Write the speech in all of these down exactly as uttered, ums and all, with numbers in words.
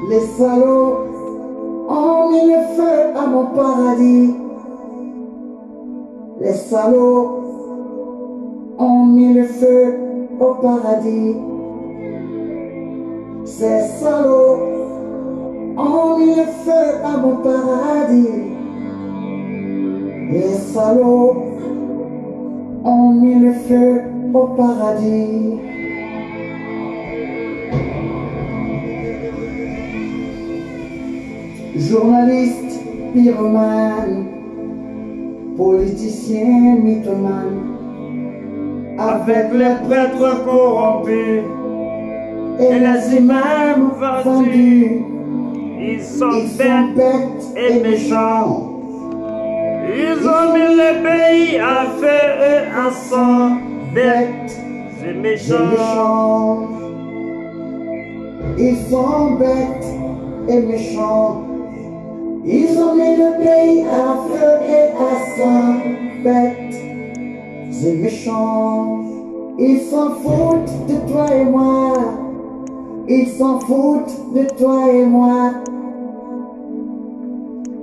Les salauds ont mis le feu à mon paradis. Les salauds ont mis le feu au paradis. Ces salauds ont mis le feu à mon paradis. Les salauds ont mis le feu au paradis. Journaliste pyromane, politicien mythomane, avec les prêtres corrompus et les imams vendus, ils sont bêtes et méchants. Ils ont mis le pays à feu et à sang, bêtes et méchants. Ils sont bêtes et méchants. Ils ont mis le pays à feu et à sang, bêtes et méchants. Ils s'en foutent de toi et moi. Ils s'en foutent de toi et moi.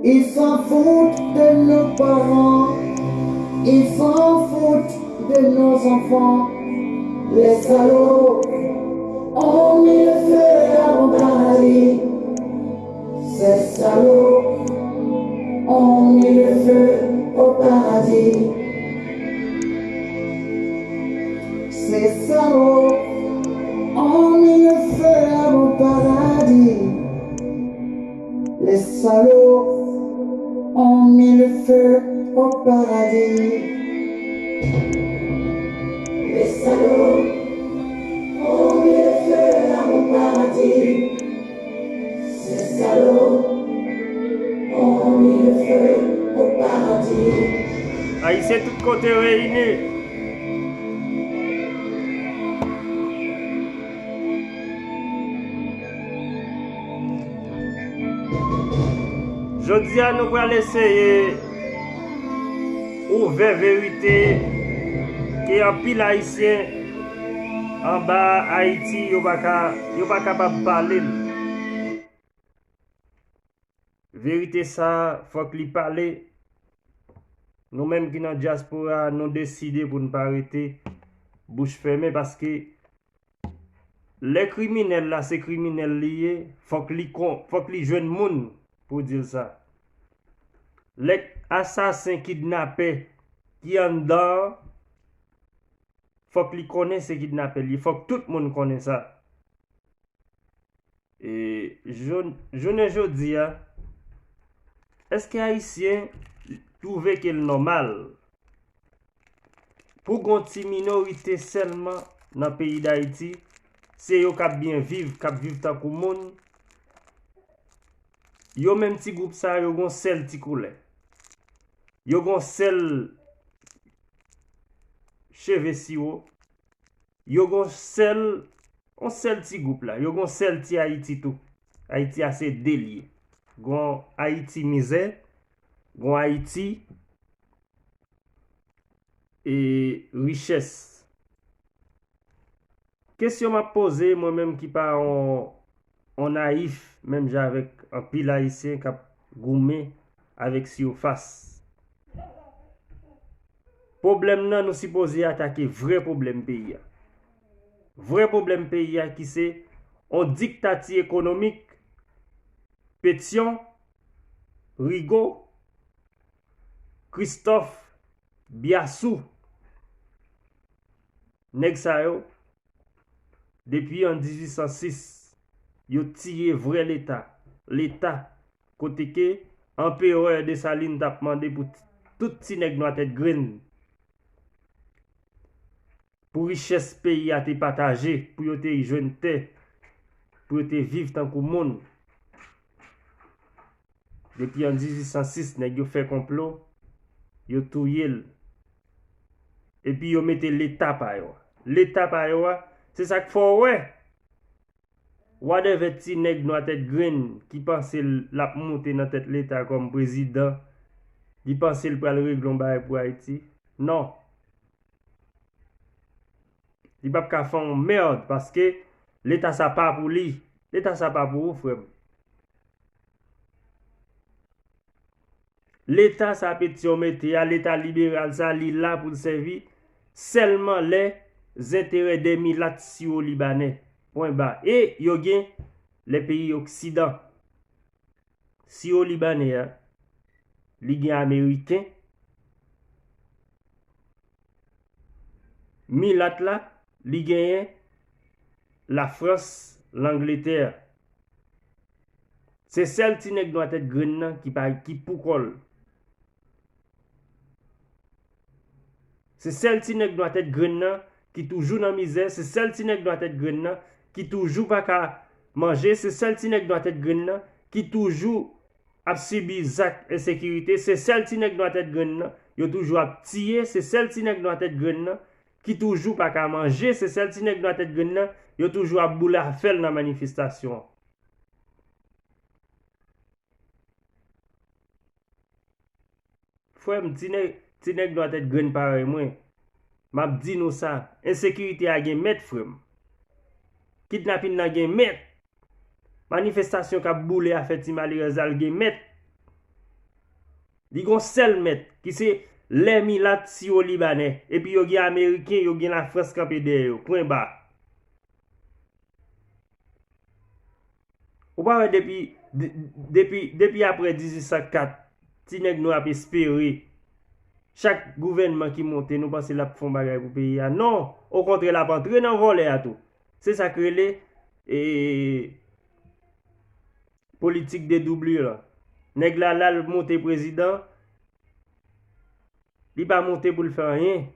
Ils s'en foutent de nos parents. Ils s'en foutent de nos enfants. Les salauds ont mis le feu à mon paradis. Ces salauds ont mis le feu au paradis. Ces salauds ont mis le feu à mon paradis. Les salauds ont mis le feu au paradis. Les salauds ont mis le feu à mon paradis. Ces salauds ont mis le feu au paradis. Ayisyen tout kote reyini. Jodi a nou pral eseye ouvè verite ke anpil Ayisyen anba Ayiti yo pa ka, yo pa kapab pale l. Verite sa a, fòk li pale. Nou menm ki nan dyaspora, nou deside pou n pa rete bouch fèmen, paske lè kriminèl la se kriminèl li ye, fòk li kon, fòk li jwenn moun pou di l sa. Lè asasen, kidnapè ki anndan an, fòk li konnen se kidnapè li ye. Fòk tout moun konnen sa. E, jou-, jounen jodi a, èske Ayisyen twouve ke l nòmal pou gon ti minorite sèlman nan peyi Dayiti, se yo k ap byen viv, k ap viv tankou moun, yo menm ti gwoup sa yo gon sèl ti koulè, yo gon sèl cheve siwo, yo gon sèl, yon sèl ti gwoup la, yo gon sèl ti Ayiti tou. Ayiti a se de l ye. Gon Ayiti mizè, gon Ayiti e richès. Kesyon m ap poze, mwen menm ki pa yon, yon nayif, menm jan avèk anpil Ayisyen k ap goumen avèk sirfas. Pwoblèm nan, nou sipoze atake vrè pwoblèm peyi a. Vrè pwoblèm peyi a ki se yon diktati ekonomik, Petyon, Rigo, Kristòf, Byasou. Nèg sa yo, depi an dizuit san sis, yo tiye vrè Leta. Leta, kote ke Anperè Desalin t ap mande pou t-, tout ti nèg nwa tèt grenn, pou richès peyi a te pataje, pou yo te jwenn tè, pou yo te viv tankou moun. Depi an dizuit san sis, nèg yo fè konplo, yo touye l. Epi yo mete Leta pa yo a. Leta pa yo a, se sa k fè w wè wadèvè ti nèg nwa tèt grenn ki panse l ap moute nan tèt Leta kòm prezidan, li panse l pral regle yon bagay pou Ayiti. Non. Li p ap ka fè yon mèd paske Leta sa pa pou li. Leta sa pa pou ou, frè m. Leta sa Petion mete a, leta liberal sa, li la pou l sèvi sèlman lè zenterè dè milat siwo libanè. Pwen ba. E yo gen lè peyi oksidan. Siwo libanè a, li gen ameriken, milat la, li genyen Lafrans, Langletè. Se sèl ti nèg nwa tèt grenn nan ki pa, ki pou kò l. Se sèl ti nèg nwa tèt grenn nan ki toujou nan mizè, se sèl ti nèg nwa tèt grenn nan ki toujou pa ka manje, se sèl ti nèg nwa tèt grenn nan ki toujou ap sibi zak ensekirite, se sèl ti nèg nwa tèt grenn nan yo toujou ap tiye, se sèl ti nèg nwa tèt grenn nan ki toujou pa ka manje, se sèl ti nèg nwa tèt grenn nan yo toujou ap boule afè l nan manifestasyon an. Frè m, ti nèg, ti nèg nwa tèt grenn parèy mwen, m ap di nou sa, ensekirite a gen mèt, frè m. Kidnapin nan gen mèt. Manifestasyon k ap boule afè ti malerèz la, l gen mèt. Li gon sèl mèt, ki se lè milat siwo libanè. Epi yo gen ameriken, yo gen Lafrans kanpe dèyè yo. Pwen ba. Ou pa wè depi, de- depi, depi apre dizuit san kat, ti nèg nou ap espere. Chak gouvènman ki monte, nou panse l ap fè yon bagay pou peyi a. Non, okontrè, l ap antre nan vòlè a tou. Se sa k rele, e, politik de doublure la. Nèg la, la l monte prezidan, li pa monte pou l fè anyen.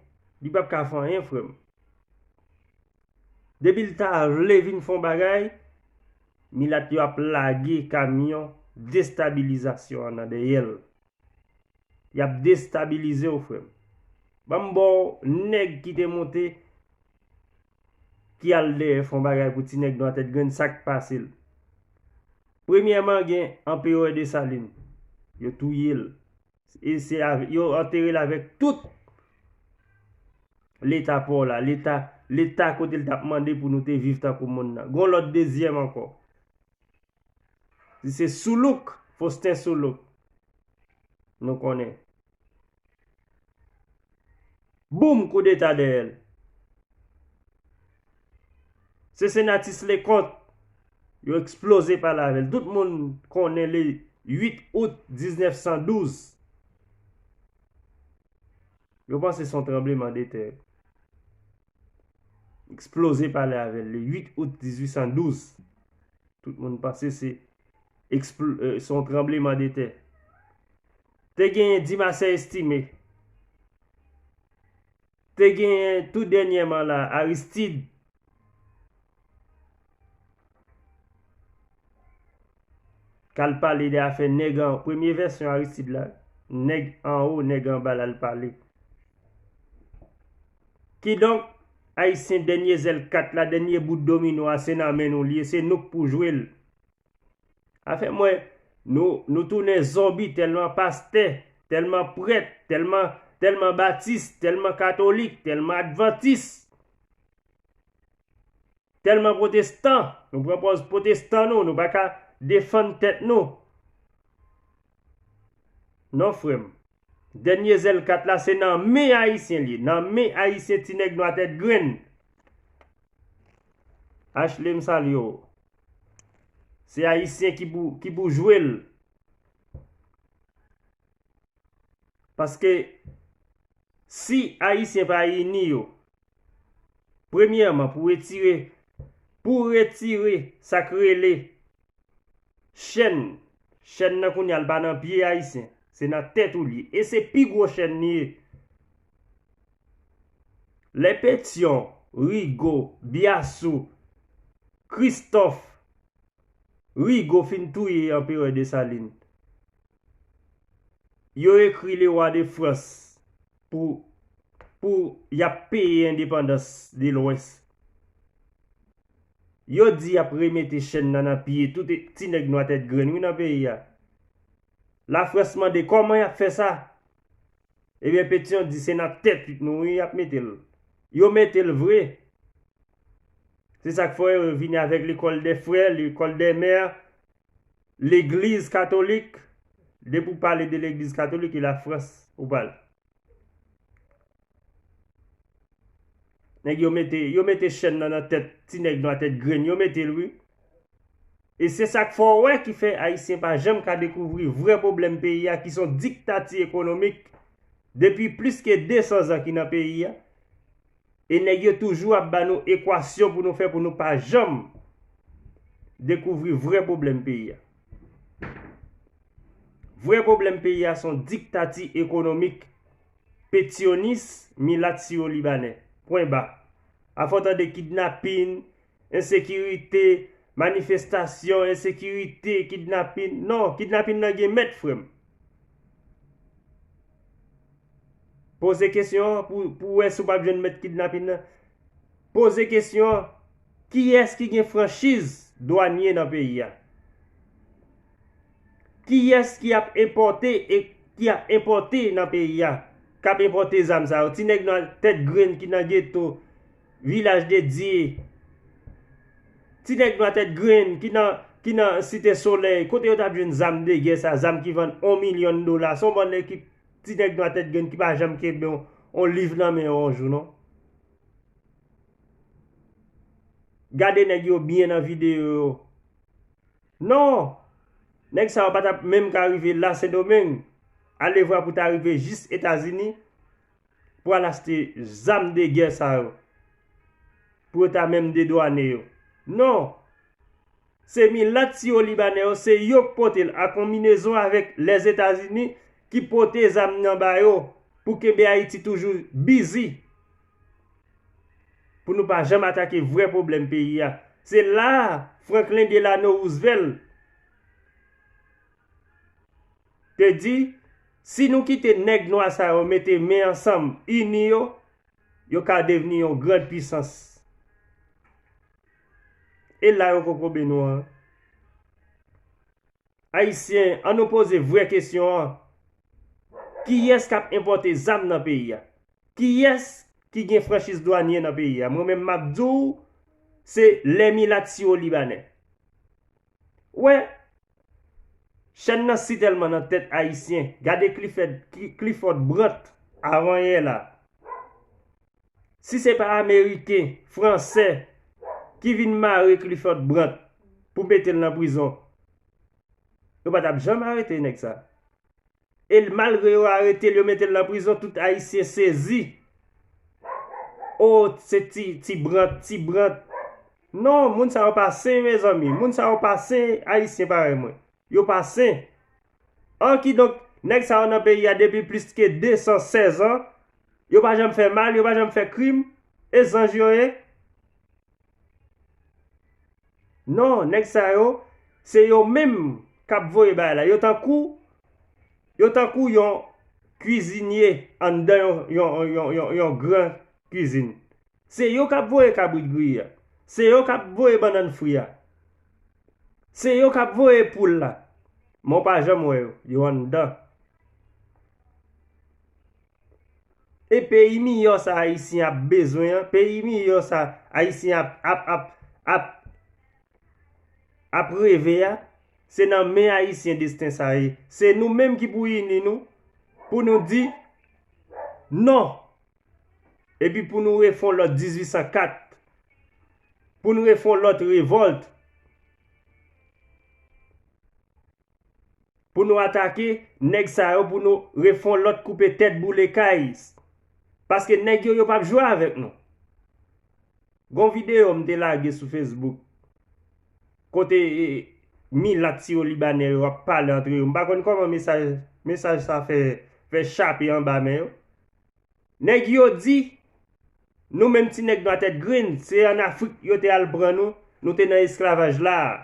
Li p ap ka fè anyen, frè m. Depi l ta vle vin fè yon bagay, milat yo ap lage kamyon destabilizasyon an nan dèyè l. Y ap destabilize w, frè m. Ban m ba w nèg ki te monte, ki al dèyè fè yon bagay pou ti nèg nwa tèt grenn, sa k pase l. Premyèman, gen Anperè Desalin. Yo touye l. E se avè- yo antere l avèk tout leta pa w la, leta, leta kote l t ap mande pou nou te viv tankou moun nan. Gon lòt dezyèm ankò. Li se Soulouk, Faustin Soulouk. Nou konnen. Boum, koudeta dèyè l. Se Senatus Leconte, yo eksploze pale avè l. Tout moun konnen le uit out diznèf san douz. Yo panse se yon tranbleman de tè. Eksploze pale avè l le uit out dizuit san douz. Tout moun panse se ekspl- e, se yon tranbleman de tè. Te genyen Dimasè Estimé. Te genyen tou dènyèman la, Aristide. K al pale de afè nèg an, premye vèsyon Aristide la, nèg anwo, nèg anba l al pale. Kidonk, Ayisyen, dènye zèl kat la, dènye bout domino a, se nan men nou li ye, se nou k pou jwe l. Afè mwen, nou, nou tounen zonbi tèlman pastè, tèlman prèt, tèlman, tèlman batis, tèlman katolik, tèlman advantis, tèlman pwotestan. Nou pran pòz pwotestan nou, nou pa ka defann tèt nou. Non, frè m. Dènye zèl kat la, se nan men Ayisyen li ye. Nan men Ayisyen, ti nèg nwa tèt grenn. Ashley, m salye w. Se Ayisyen ki pou, ki pou jwe l. Paske si Ayisyen pa ini yo, premyèman, pou retire, pou retire sa k rele chèn, chèn nan kounye a, l pa nan pye Ayisyen, se nan tèt ou li ye. E se pi gwo chèn li ye. Lè Petyon, Rigo, Byasou, Kristòf, Rigo fin touye Anperè Desalin, yo ekri Lewa de Frans pou, pou y ap peye endepandans de Lwès. Yo di y ap remete chèn nan nan pye tout ti nèg nwa tèt grenn, wi, nan peyi a. Lafrans mande kòman y ap fè sa? Ebyen, Petyon di se nan tèt nou, wi, y ap mete l. Yo mete l vre. Se sa k fè yo vini avèk lekòl dè frè, lekòl dè mè, legliz katolik, Depi w pale de legliz katolik, e Lafrans ou pale. Nèg yo mete, yo mete chèn nan nan tèt ti nèg nwa tèt grenn, yo mete l wi. E se sa k fè w wè ki fè Ayisyen pa janm ka dekouvri vrè pwoblèm peyi a, ki se yon diktati ekonomik depi plis ke de san zan ki nan peyi a. E nèg yo toujou ap ba nou ekwasyon pou nou fè pou nou pa janm dekouvri vrè pwoblèm peyi a. Vrè pwoblèm peyi a se yon diktati ekonomik petyonis milat siwo libanè. Pwen ba. Afè w tande kidnapin, ensekirite, manifestasyon, ensekirite, kidnapin. Non, kidnapin nan gen mèt, frè m. Poze kesyon an pou, pou w wè si w p ap jwenn mèt kidnapin nan. Poze kesyon an, kiyès ki gen franchiz dwanye nan peyi a? Kiyès ki ap enpòte e ki ap enpòte nan peyi a? K ap enpòte zam sa yo? Ti nèg nwa tèt grenn ki nan geto, Vilaj de Dye. Ti nèg nwa tèt grenn ki nan, ki nan Site Solèy. Kote yo t ap jwenn zam de gè sa, zam ki vann yon milyon dola? Se yon bann ekip ti nèg nwa tèt grenn ki pa janm kenbe yon, yon liv nan men yo yon jou, non. Gade nèg yo byen nan videyo yo. Non! Nèg sa yo pa t ap menm ka rive la Sendomeng, alevwa pou ta rive jis Etazini, pou al achte zam de gè sa yo, pou yo ta menm dedwane yo. Non! Se milat siwo libanè yo, se yo k pote l, an konbinezon avèk Lèzetazini ki pote zam nan ba yo, pou kenbe Ayiti toujou bizi. Pou nou pa janm atake vrè pwoblèm peyi a. Se la a Franklin Delano Roosevelt te di, si nou kite nèg nwa sa yo mete men ansanm, ini yo, yo ka devni yon gran pisans. E la yo kokobe nou an. Ayisyen, an nou poze vrè kesyon an. Kiyès k ap enpòte zam nan peyi a? Kiyès ki gen franchiz dwanye nan peyi a? Mwen menm m ap di w, se lè milat siwo libanè. Wè, chèn nan si tèlman nan tèt Ayisyen. Gade Clifford, Cli- Clifford Brandt avanyè la. Si se pa Ameriken, Fransè ki vin mare Clifford Brandt pou mete l nan prizon, yo pa t ap janm arete nèg sa. E l, malgre yo arete l, yo mete l nan prizon, tout Ayisyen sezi. O, se ti, ti Brandt, ti Brandt. Non, moun sa yo pa sen, mezanmi. Moun sa yo pa sen, Ayisyen parèy mwen. Yo pa sen. An kidonk, nèg sa yo nan peyi a depi plis ke de san sèz an. Yo pa janm fè mal, yo pa janm fè krim. E zanj yo ye. Non, nèg sa yo, se yo menm k ap voye bagay la. Yo tankou, yo tankou yon kwizinye anndan yon, yon, yon, yon, yon gran kwizin. Se yo k ap voye kabrit griye a. Se yo k ap voye bannann fri a. Se yo k ap voye poul la. Men w pa janm wè yo, yo anndan. E peyi miyò sa Ayisyen ap bezwen an, peyi miyò sa Ayisyen ap, ap, ap, ap, ap reve a, se nan men Ayisyen desten sa ye. Se nou menm ki pou ini nou, pou nou di non. Epi pou nou refè yon lòt dizuit san kat, pou nou refè yon lòt revòlt, pou nou atake nèg sa yo, pou nou refè yon lòt koupe tèt boule kay. Paske nèg yo, yo p ap jwe avèk nou. Gon videyo m te lage sou Facebook, kote, e, milat siwo libanè yo ap pale antre yo. M pa konn kòman mesaj, mesaj sa fè, fè chape anba men yo. Nèg yo di, nou menm ti nèg nwa tèt grenn, se ann Afrik yo te al pran nou, nou te nan esklavaj la a.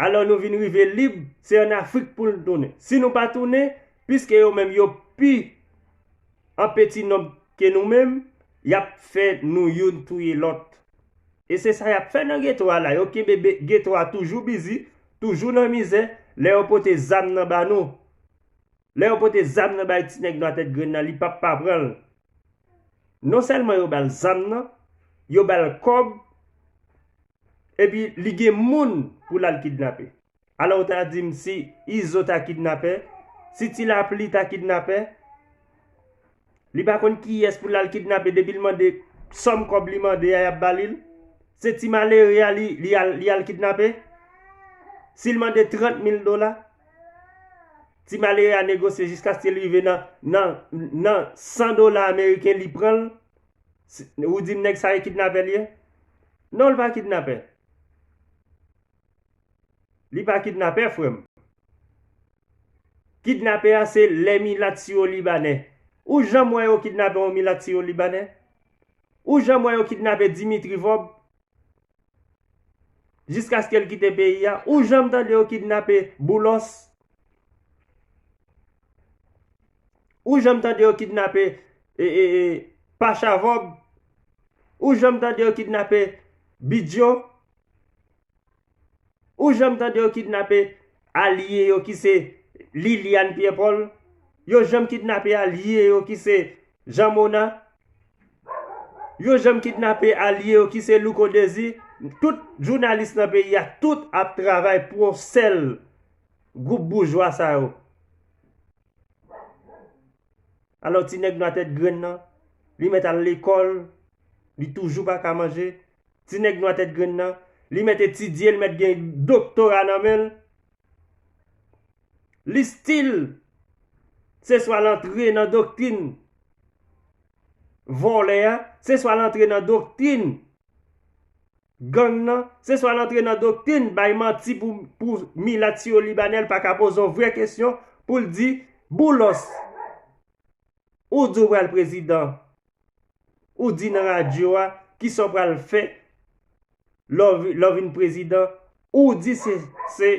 Alò nou vin rive lib, se ann Afrik pou n tounen. Si nou pa tounen, piske yo menm yo pi an peti nonb ke nou menm, y ap fè nou youn touye lòt. E se sa y ap fè nan geto a la. Yo kenbe be- geto a toujou bizi, toujou nan mizè, lè yo pote zam nan ba nou. Lè yo pote zam nan bay ti nèg nwa tèt grenn nan, li p ap pa pran l. Non sèlman yo ba l zam nan, yo ba l kòb, epi li gen moun pou l al kidnape. Alò, ou ta di m si Izo ta kidnapè, si Ti Lapli ta kidnapè, li pa konn kiyès pou l al kidnape, depi l mande sòm kòb li mande a, y ap ba li l. Se ti malere a li, li al, li al kidnape. Si l mande trant mil dola, ti malere a negosye jiskaske l rive nan, nan, nan san dola ameriken, li pran l. Si- Ou di m nèg sa e kidnapè li ye? Non, l pa kidnapè. Li pa kidnapè, frè m. Kidnapè a se lè milat siwo libanè. Ou janm wè yo kidnape yon milat siwo libanè? Ou janm wè yo kidnape Dimitri Vorbe? Jiskaske l kite peyi a, ou janm tande yo kidnape Boulos? Ou janm tande yo kidnape e, e, e, Pacha Vorbe? Ou janm tande yo kidnape Bidjo? Ou janm tande yo kidnape alye yo ki se Liliane Pierre Paul? Yo janm kidnape alye yo ki se Jean Mona? Yo janm kidnape alye yo ki se Louko Désir? Tout jounalis nan peyi a, tout ap travay pou yon sèl gwoup boujwa sa yo. Alò, ti nèg nwa tèt grenn nan, li mèt al lekòl, li toujou pa ka manje. Ti nèg nwa tèt grenn nan, li mèt etidye, li mèt gen doktora nan men l. Li still, se swa l antre nan doktrin vòlè a, se swa l antre nan doktrin gang nan, se swa l antre nan doktrin bay manti pou, pou milat siwo libanè, l pa ka poze yon vrè kesyon pou l di, Boulos, ou di w pral prezidan, ou di nan radyo a, kisa w pral fè lè w vi- lè w vin prezidan, ou di se, se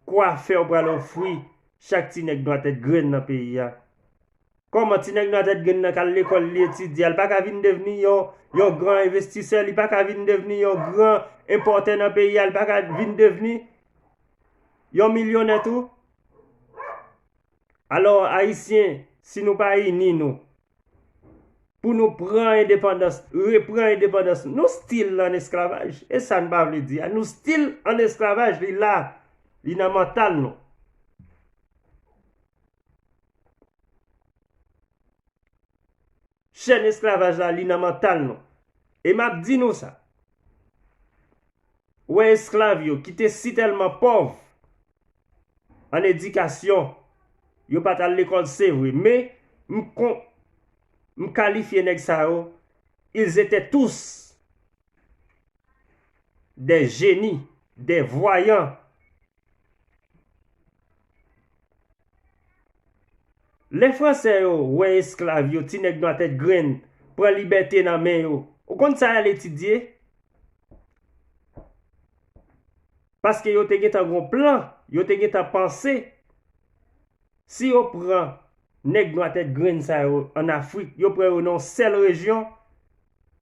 kwafè w pral ofri chak ti nèg nwa tèt grenn nan peyi a. Kòman ti nèg nwa tèt grenn nan k al lekòl, li etidye a, li pa ka vin devni yon, yon gran envestisè, li pa ka vin devni yon gran enpòtè nan peyi a, li pa ka vin devni yon milyonè tou? Alò, Ayisyen, si nou pa ini nou, pou nou pran endepandans, repran endepandans, nou still an esklavaj. E sa n pa vle di a. Nou still an esklavaj, li la, li nan mantal nou. Chèn esklavaj la, li nan mantal nou. E m ap di nou sa. Ou wè esklav yo ki te sitèlman pòv an edikasyon, yo pa t al lekòl, se vre, men m kon- m kalifye nèg sa yo, ils étaient tous des génies, des voyants. Lè Fransè yo wè esklav yo, ti nèg nwa tèt grenn, pran libète nan men yo, ou konn sa y al etidye? Paske yo te gentan gon plan, yo te gentan panse, si yo pran nèg nwa tèt grenn sa yo ann Afrik, yo pran yo nan yon sèl rejyon,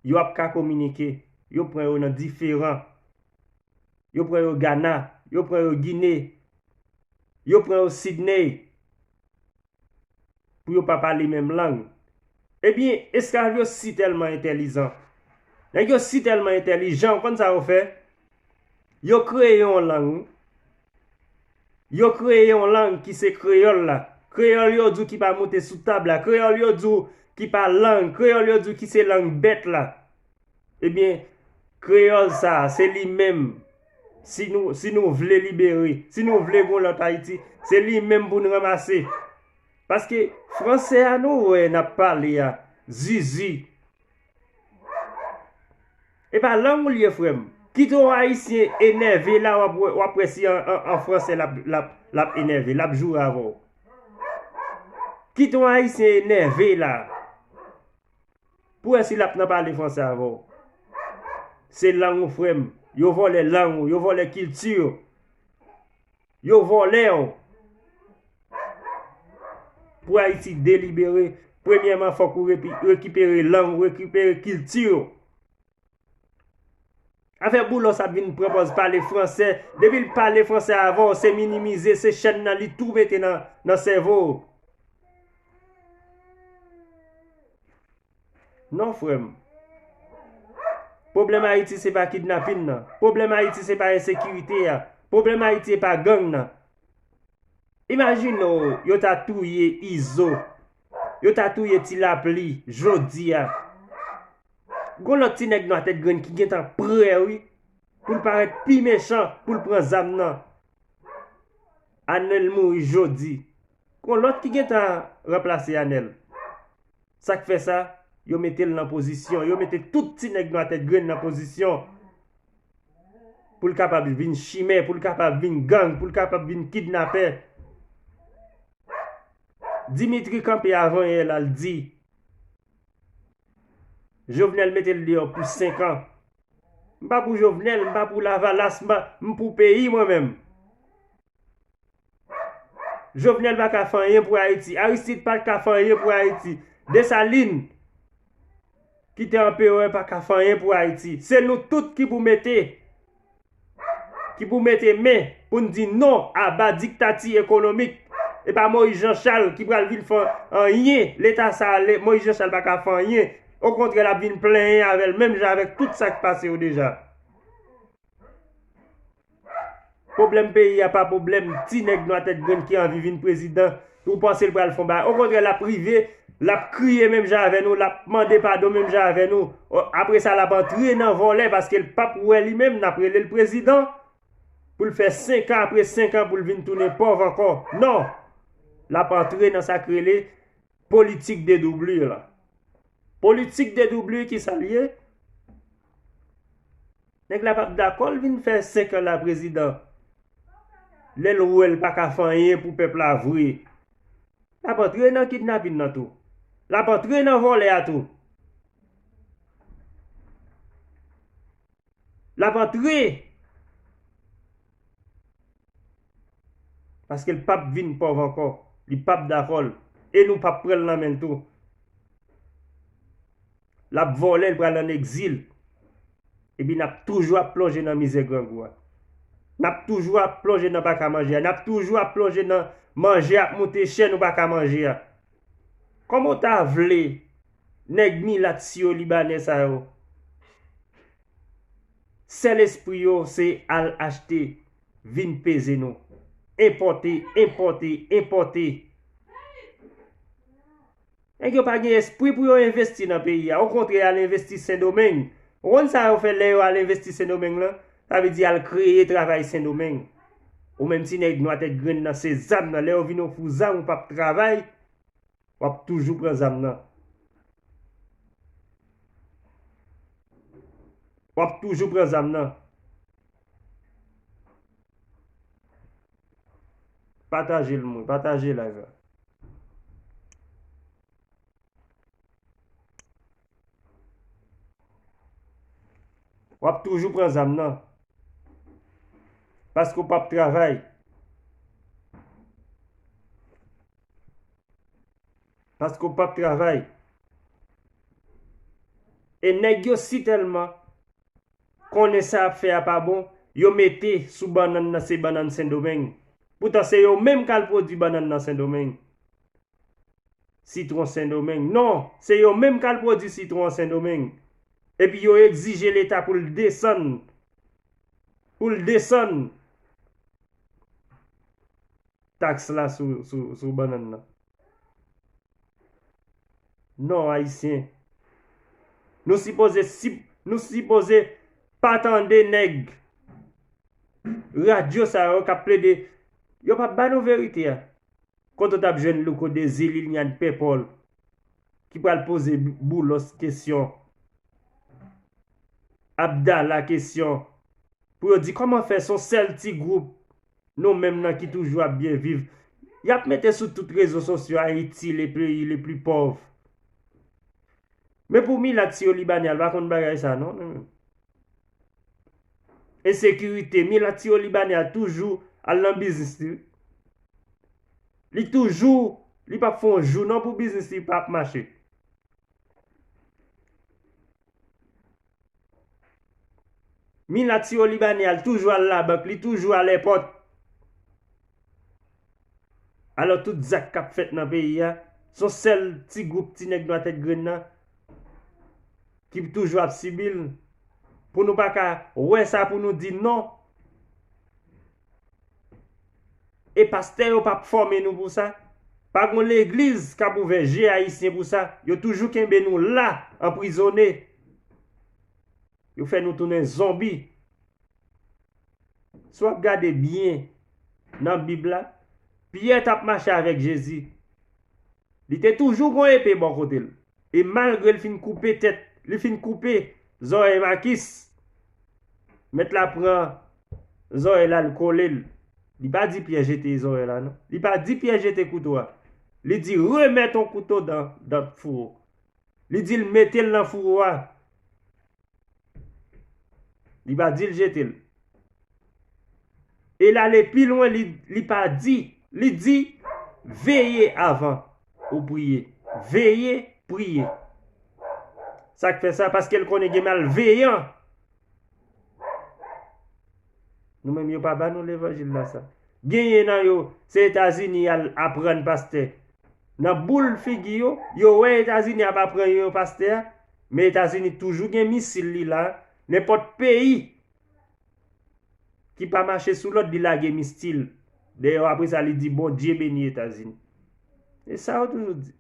yo ap ka kominike, yo pran yo nan diferan, yo pran yo Gana, yo pran yo Gine, yo pran yo Sydney, pou yo pa pale menm lang. Ebyen, esklav yo sitèlman entèlijan. Nèg yo sitèlman entèlijan, ou konn sa yo fè? Yo kreye yon lang, wi. Yo kreye yon lang ki se kreyòl la. Kreyòl yo di w ki pa moute sou tab la. Kreyòl yo di w ki pa lang. Kreyòl yo di w ki se lang bèt la. Ebyen, kreyòl sa a, se li menm. Si nou, si nou vle libere, si nou vle gon lòt Ayiti, se li menm pou n ranmase. Paske fransè a nou wè n ap pale a, zizi. E pa lang ou l ye, frè m. Kite yon Ayisyen enève la, w ap wè, w ap wè si an, an, an fransè l ap, l ap, l ap enève, l ap joure avè w. Kite yon Ayisyen enève la. Pou wè si l ap nan pale fransè avè w. Se lang ou, frè m. Yo vòlè lang ou, yo vòlè kilti w. Yo vòlè w. Pou Ayiti delibere, premyèman, fòk ou repi- rekipere lang ou, rekipere kilti w. Afè Boulos ap vin pran pòz pale fransè. Depi l pale fransè avè w, se minimize, se chèn nan li tou mete nan, nan sèvo w. Non, frè m. Pwoblèm Ayiti se pa kidnapin nan. Pwoblèm Ayiti se pa ensekirite a. Pwoblèm Ayiti se pa gang nan. Imajine w, yo ta touye Izo. Yo ta touye Ti Lapli jodi a. Gon lòt ti nèg nwa tèt grenn ki gentan prè, wi, pou l parèt pi mechan, pou l pran zam nan. Anèl mouri jodi. Gon lòt ki gentan ranplase Anèl. Sa k fè sa? Yo mete l nan pozisyon. Yo mete tout ti nèg nwa tèt grenn nan pozisyon. Pou l kapab vin chimè, pou l kapab vin gang, pou l kapab vin kidnapè. Dimitri kanpe avan yè la, l di, Jovenel mete l deyò pou senk an. M pa pou Jovenel, m pa pou Lavalas, m pa, m pou peyi mwen menm. Jovenel pa ka fè anyen pou Ayiti. Aristide pa ka fè anyen pou Ayiti. Desalin, ki te anperè, pa ka fè anyen pou Ayiti. Se nou tout ki pou mete, ki pou mete men pou n di non, aba diktati ekonomik. E pa Moïse Jean Charles ki pral vin fè anyen. Leta sa a, le-, Moïse Jean Charles pa ka fè anyen. Okontrè, l ap vin plenyen avè l, menm jan avèk tout sa k pase yo deja. Pwoblèm peyi a pa pwoblèm ti nèg nwa tèt grenn ki anvi vin prezidan. Ou panse l pral fè yon bagay. Okontrè, l ap rive, l ap kriye menm jan avè nou, l ap mande padon menm jan avè nou. O, apre sa, l ap antre nan vòlè paske l p ap wè li menm, n ap rele l prezidan. Pou l fè senk an, apre senk an, pou l vin tounen pòv ankò. Non! L ap antre nan sa k rele politik dedoublir la. Politik dedoublir, ki sa l ye? Nèg la p ap dakò l vin fè senk an la prezidan. Lè l wè l pa ka fè anyen pou pèp la vre. L ap antre nan kidnapin nan tou. L ap antre nan vòlè a tou. L ap antre. Paske l p ap vin pòv ankò. Li p ap dakò l. E nou p ap pran l nan men l tou. L ap vòlè, l pral ann egzil. Epi n ap toujou ap plonje nan mizè grangou a. N ap toujou ap plonje nan pa ka manje a. N ap toujou ap plonje nan manje ap moute chè, nou pa ka manje a. Kòman w ta vle nèg milat siyo libanè sa yo? Sèl espri yo se al achte, vin peze nou. Enpòte, enpòte, enpòte. Nèg yo pa gen espri pou yo envesti nan peyi a. Okontrè, y al envesti Sendomeng. Ou konn sa yo fè lè yo al envesti Sendomeng lan? Sa vle di al kreye travay Sendomeng. Ou menm ti nèg nwa tèt grenn nan, se zam nan. Lè yo vin ofri w zam, ou p ap travay, w ap toujou pran zam nan. W ap toujou pran zam nan. Pataje l, mwen. Pataje live la. W ap toujou pran zam nan. Paske w p ap travay. Paske w p ap travay. E nèg yo sitèlman konnen sa y ap fè a pa bon, yo mete sou bannann nan se bannann Sendomeng. Poutan se yo menm k al pwodui bannann nan Sendomeng. Sitwon Sendomeng. Non, se yo menm k al pwodui sitwon an Sendomeng. Epi yo egzije Leta pou l desann, pou l desann taks la sou, sou, sou bannann nan. Non, Ayisyen. Nou sipoze, si, nou sipoze pa tande nèg radyo sa yo k ap plede, yo p ap ba nou verite a. Kote w t ap jwenn Louko Dezi, Liliane Pepol, ki pral poze Boulos kesyon, Abdallah kesyon, pou yo di kòman fè se yon sèl ti gwoup, nou menm nan ki toujou ap byen viv. Y ap mete sou tout rezo sosyo, Ayiti, le peyi le pli pòv. Men pou milat siyo libanè a, l pa konn bagay sa non, non. Ensekirite, milat siyo libanè a toujou al nan biznis li. Li toujou, li p ap fè yon jou non pou biznis li pa ap mache. Milat siyo libanè a, li toujou al labank, li toujou al èpòt. Alò, tout zak k ap fèt nan peyi a, se yon sèl ti gwoup ti nèg nwa tèt grenn nan ki toujou ap sibi l. Pou nou pa ka wè sa, pou nou di non. E pastè yo p ap fòme nou pou sa. Pa gon legliz k ap ouvè je ayisyen pou sa. Yo toujou kenbe nou la, anprizone. Yo fè nou tounen zonbi. Si w ap gade byen nan Bib la, Pyè t ap mache avèk Jezi. Li te toujou gon epe bò kote l. E malgre l fin koupe tèt, li fin koupe zòrèy Makis, mèt la pran zòrèy la, l kole l. Li pa di Pyè jete zòrèy la, non. Li pa di Pyè jete kouto a. Li di, remèt yon kouto dan, dan fouwo. Li di l mete l nan fouwo a. Li pa di l jete l. E l ale pi lwen, li, li pa di, li di, veye avan ou priye. Veye, priye. Sa k fè sa? Paske l konnen gen malveyan. Nou menm, yo pa ba nou levanjil la sa. Genyen nan yo, se Etazini y al aprann pastè. Nan boul figi yo, yo wè Etazini ap aprann yo pastè a, men Etazini toujou gen misil li la. Nenpòt peyi ki pa mache sou lòd, li lage misil. Dayè, apre sa, li di, Bondye beni Etazini. E sa yo toujou di.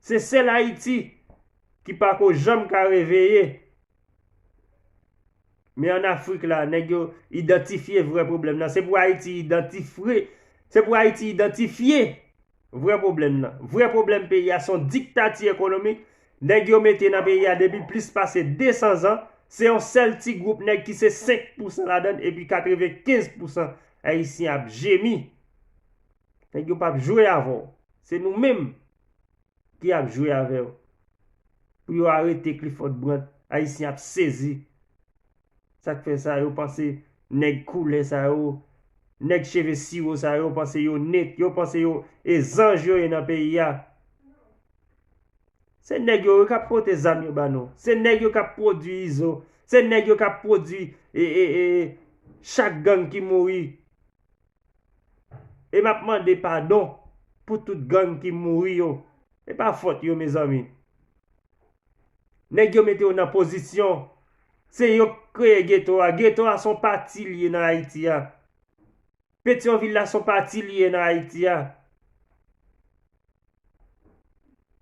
Se sèl Ayiti ki pa ko janm ka reveye. Men ann Afrik la, nèg yo idantifye vrè pwoblèm nan. Se pou Ayiti idantifye, se pou Ayiti idantifye vrè pwoblèm nan. Vrè pwoblèm peyi a se yon diktati ekonomik nèg yo mete nan peyi a depi plis pase de san zan. Se yon sèl ti gwoup nèg ki se senk pousan ladan l, epi katrevenkenz pousan Ayisyen ap jemi. Nèg yo p ap jwe avè w. Se nou menm ki ap jwe avè w. Pou yo arete Clifford Brandt, Ayisyen ap sezi. Sa k fè sa, yo panse nèg koulè sa yo, nèg cheve siwo sa yo, yo panse yo net, yo panse yo e zanj yo ye nan peyi a. Se nèg yo, yo k ap pote zam yo ba nou. Se nèg yo k ap pwodui izo. Se nèg yo k ap pwodui e, e, e, chak gang ki mouri. E m ap mande padon pou tout gang ki mouri yo. E pa fòt yo, mezanmi. Nèg yo mete yo nan pozisyon. Se yo k kreye geto a. Geto a se yon pati li ye nan Ayiti a. Petyonvil la se yon pati li ye nan Ayiti a.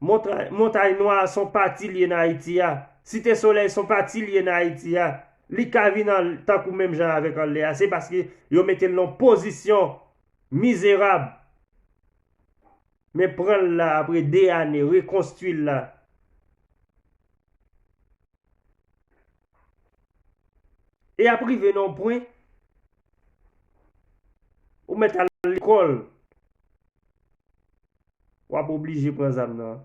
Monta-, Montay Nwa a se yon pati li ye nan Ayiti a. Site Solèy se yon pati li ye nan Ayiti a. Li ka vin an, tankou menm jan avèk anlè a. Se paske yo mete l nan yon pozisyon mizerab. Men pran l la, apre de ane, rekonstwi l la. E ap rive nan yon pwen, ou mèt al lekòl, w ap oblije pran zam nan.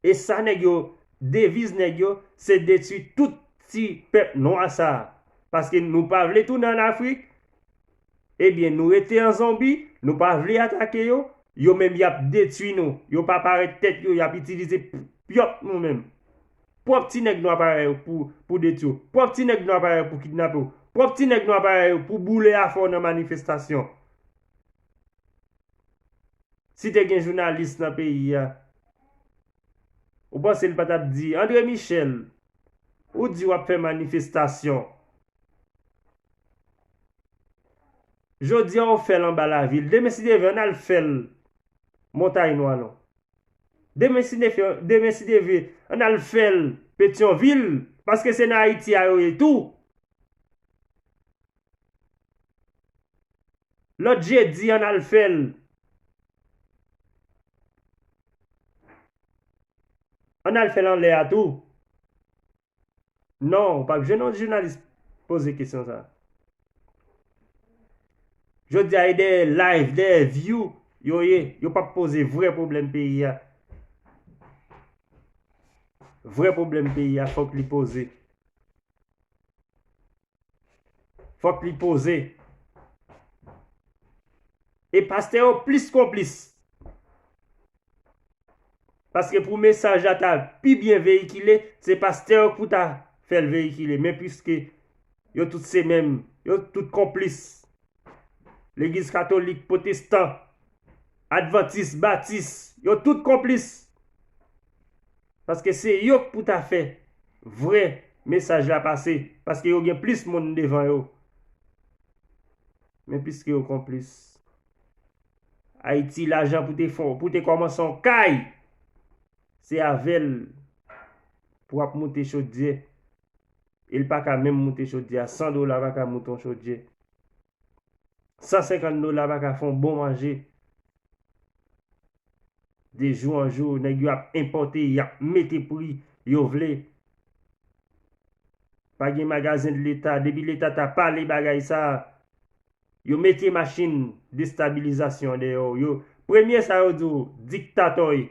E sa nèg yo, deviz nèg yo, se detwi tout ti pèp nwa sa a. Paske nou pa vle tounen ann Afrik, ebyen, nou rete an zonbi, nou pa vle atake yo, yo menm y ap detwi nou. Yo pa parèt tèt yo, y ap itilize p-, pyòp nou menm. Pwòp ti nèg nwa parèy ou pou, pou detwi w. Pwòp ti nèg nwa parèy ou pou kidnape w. Pwòp ti nèg nwa parèy ou pou boule afè w nan manifestasyon. Si te gen jounalis nan peyi a, ou panse l pa t ap di, André Michel, ou di w ap fè manifestasyon. Jodi a, ou fè l anba lavil. Demen, si Dye vle, ann al fè l Montay Nwa non. Demen, si Dye vle, demen, si Dye vle, ann al fè l Petyonvil, paske se nan Ayiti a yo ye tou. Lòt jedi, ann al fè l. Ann al fè l anlè a tou. Non, ou p ap jwenn yon jounalis poze kesyon sa. Jodi a, e dèyè live, dèyè view yo ye. Yo p ap poze vrè pwoblèm peyi a. Vrè pwoblèm peyi a, fòk li poze. Fòk li poze. E pastè yo plis konplis. Paske pou mesaj la ta pi byen veyikile, se pastè yo k pou ta fè l veyikile. Men piske yo tout se menm, yo tout konplis. Legliz katolik, pwotestan, advantis, batis, yo tout konplis. Paske se yo k pou ta fè vrè mesaj la pase, paske yo gen plis moun devan yo. Men plis ke yo konplis. Ayiti, lajan pou te fon, pou te kòmanse yon kay, se avè l pou w ap moute chodyè. E l pa ka menm moute chodyè a. San dola pa ka moute yon chodyè. San senkant dola pa ka fè yon bon manje. De jou an jou, nèg yo ap enpòte, y ap mete pri yo vle. Pa gen magazen de Leta. Depi Leta ta pale bagay sa, yo mete machin destabilizasyon dèyè w. Yo, premye sa yo di w, diktatòy.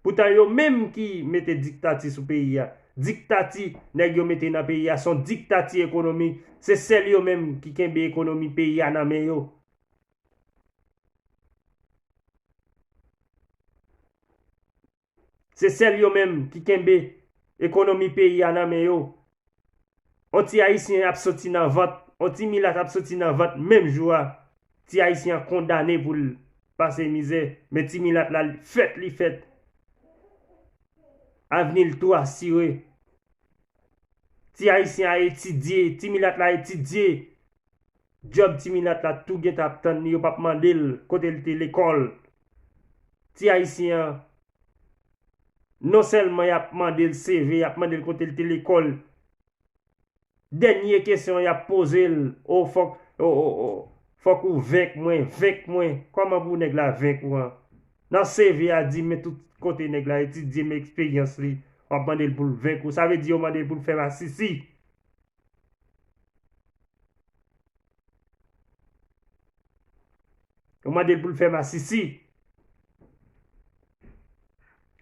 Poutan yo menm ki mete diktati sou peyi a. Diktati nèg yo mete nan peyi a, se yon diktati ekonomi. Se sèl yo menm ki kenbe ekonomi peyi a nan men yo. Se sèl yo menm ki kenbe ekonomi peyi a nan men yo. On ti ayisyen ap soti nan vant, on ti milat ap soti nan vant menm jou a. Ti ayisyen an kondane pou l pase mizè, men ti milat la fèt li fèt. Avni l tou asire. Ti ayisyen a etidye, ti milat la etidye. Djòb ti milat la tou gentan ap tann li, yo p ap mande l kote l te lekòl. Ti ayisyen an, non sèlman y ap mande l C V, y ap mande l kote l te lekòl. Dènye kesyon y ap poze l, o fòk, o, o, o, fòk ou venk mwen, venk mwen. Kòman pou nèg la venk ou an? Nan C V a di, men tout kote nèg la etidye, men eksperyans li. W ap mande l pou l venk ou. Sa vle di yo mande l pou l fè masisi. Yo mande l pou l fè masisi.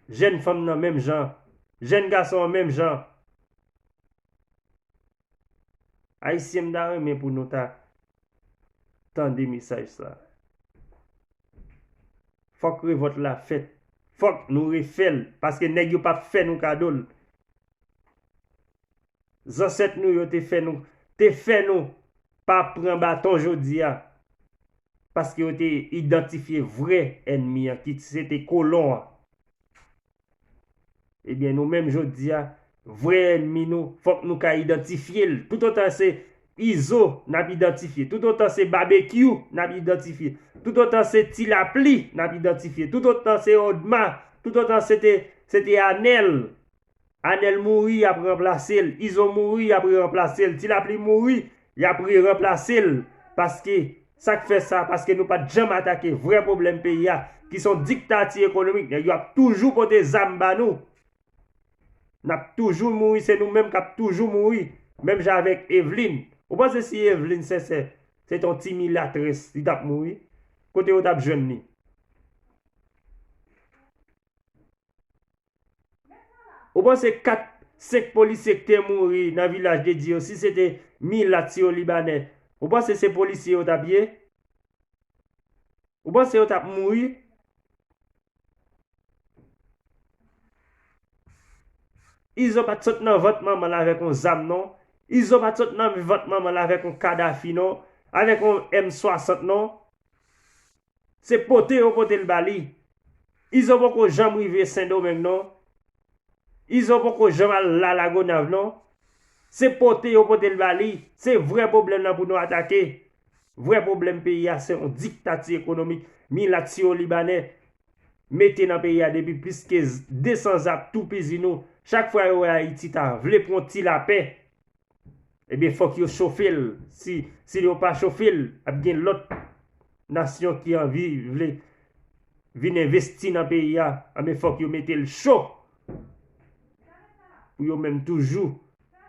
Jèn fanm nan menm jan. Jèn gason an menm jan. Ayisyen, m ta renmen pou nou ta tande mesaj sa. Fòk revòlt la fèt. Fòk nou refè l, paske nèg yo p ap fè nou kado l. Zansèt nou yo te fè nou, te fè nou pa pran baton jodi a, paske yo te idantifye vrè ènmi an, ki se te kolon an. Ebyen, nou menm jodi a, vrè ènmi nou, fòk nou ka idantifye l. Toutotan se Izo, n ap idantifye. Toutotan se Babekyou, n ap idantifye. Toutotan se Ti Lapli, n ap idantifye. Toutotan se Odma, toutotan se te, se te Anèl. Anèl mouri, y ap ranplase l. Izo mouri, y ap re-ranplase l. Ti Lapli mouri, y ap re-ranplase l. Paske, sa k fè sa? Paske nou pa t janm atake vrè pwoblèm peyi a, ki se yon diktati ekonomik. Nèg yo ap toujou pote zam ba nou. N ap toujou mouri, se nou menm k ap toujou mouri. Menm jan avèk Evelyn. Ou panse si Evelyn Sensè se t on ti milatrès, li t ap mouri? Kote yo t ap jwenn li? Ou panse kat, senk polisye k te mouri nan Vilaj de Dye yo, si se te milat, si yo libanè, ou panse se polisye yo t ap ye? Ou panse yo t ap mouri? Izo pa t sot nan vant manman l avèk yon zam, non. Izo pa t sot nan vant manman l avèk yon Kadafi, non. Avèk yon M swasant, non. Se pote yo pote l ba li. Izo poko janm rive Sendomeng, non. Izo poko janm al La Lagonav, non. Se pote yo pote l ba li. Se vrè pwoblèm nan pou nou atake. Vrè pwoblèm peyi a, se yon diktati ekonomik milat siwo-libanè mete nan peyi a depi plis ke desan zan ap toupizi nou. Chak fwa yo wè Ayiti ta vle pran ti lapè, ebyen, fòk yo chofe l. Si, si yo pa chofe l, ap gen lòt nasyon ki anvi vle vin envesti nan peyi a. Ebyen, fòk yo mete l cho pou yo menm toujou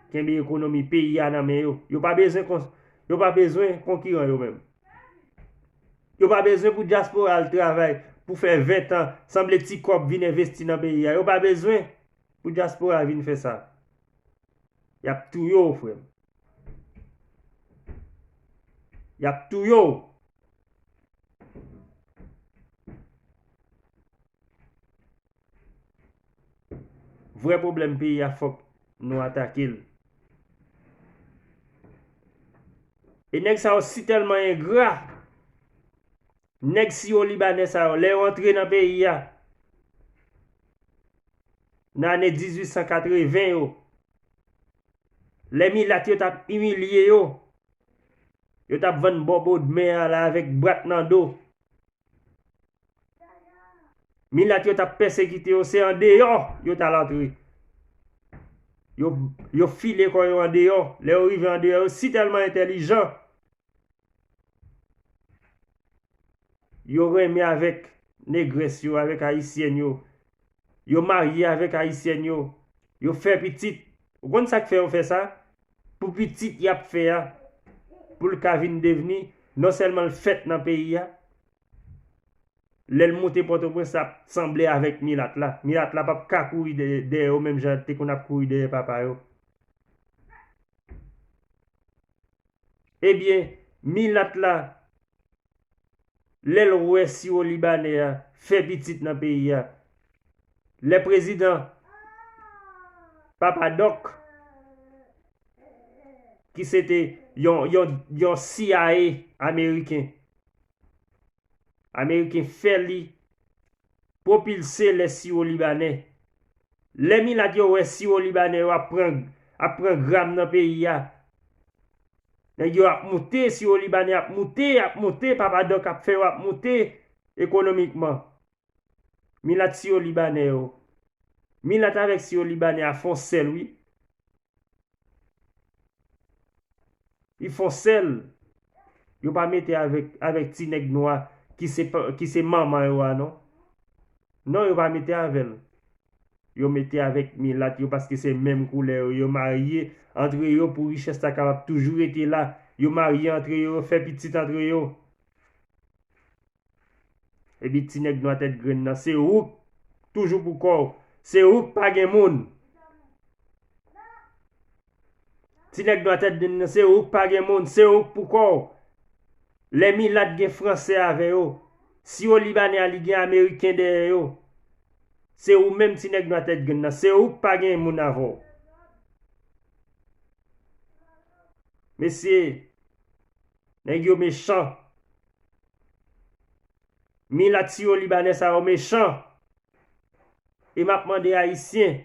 kenbe ekonomi peyi a nan men yo. Yo pa bezwen kon-, yo pa bezwen konkiran yo menm. Yo pa bezwen pou dyaspora al travay pou fè ven tan, sanble ti kòb vin envesti nan peyi a. Yo pa bezwen pou dyaspora vin fè sa. Y ap touye w, frè m. Y ap touye w. Vrè pwoblèm peyi a, fòk nou atake l. E nèg sa yo si tèlman engra, nèg siwo-libanè sa yo, lè yo antre nan peyi a, nan ane dizuit san katreven yo, Lè milat yo t ap imilye yo, yo t ap vann bò bodmè a la avèk brat nan do. Milat yo t ap pèsekite yo, se andeyò yo t al antre. Yo, yo file kò yo andeyò. Lè yo rive andeyò, yo si tèlman entèlijan. Yo renmen avèk negrès yo, avèk ayisyèn yo. Yo marye avèk ayisyèn yo. Yo fè pitit. Ou konn sa k fè yo fè sa? Pou pitit y ap fè a, pou l ka vin devni, non sèlman l fèt nan peyi a, lè l moute Pòtoprens, l ap sanble avèk milat la. Milat la p ap ka kouri dèyè, dèyè yo menm jan l te konn ap kouri dèyè papa yo. Ebyen, milat la, lè l wè siwo libanè a fè pitit nan peyi a, lè prezidan Papa Dòk, ki se te yon, yon, yon C I A ameriken, ameriken fè li pwopilse lè siwo libanè. Lè milat yo wè siwo libanè yo ap pran, ap pran gram nan peyi a, nèg yo ap moute, siwo libanè ap moute, ap moute, Papa Dòk ap fè yo ap moute ekonomikman. Milat siwo libanè yo. Milat avèk siwo libanè a fè yon sèl, wi. Li fè yon sèl. Yo pa mete avèk, avèk ti nèg nwa ki se pa, ki se manman yo a, non. Non, yo pa mete avè l. Yo mete avèk milat yo paske se menm koulè yo. Yo marye antre yo pou richès la kapab toujou rete la. Yo marye antre yo, yo fè pitit antre yo. Epi ti nèg nwa tèt grenn nan, se ou k toujou pou kò w. Se ou k pa gen moun. Ti nèg nwa tèt grenn nan, se ou k pa gen moun, se ou k pou kò w. Lè milat gen fransè avè yo, siwo libanè a li gen ameriken dèyè yo. Se ou menm ti nèg nwa tèt grenn nan, se ou k pa gen moun avè w. Mesye, nèg yo mechan. Milat siwo libanè sa yo mechan. E m ap mande Ayisyen,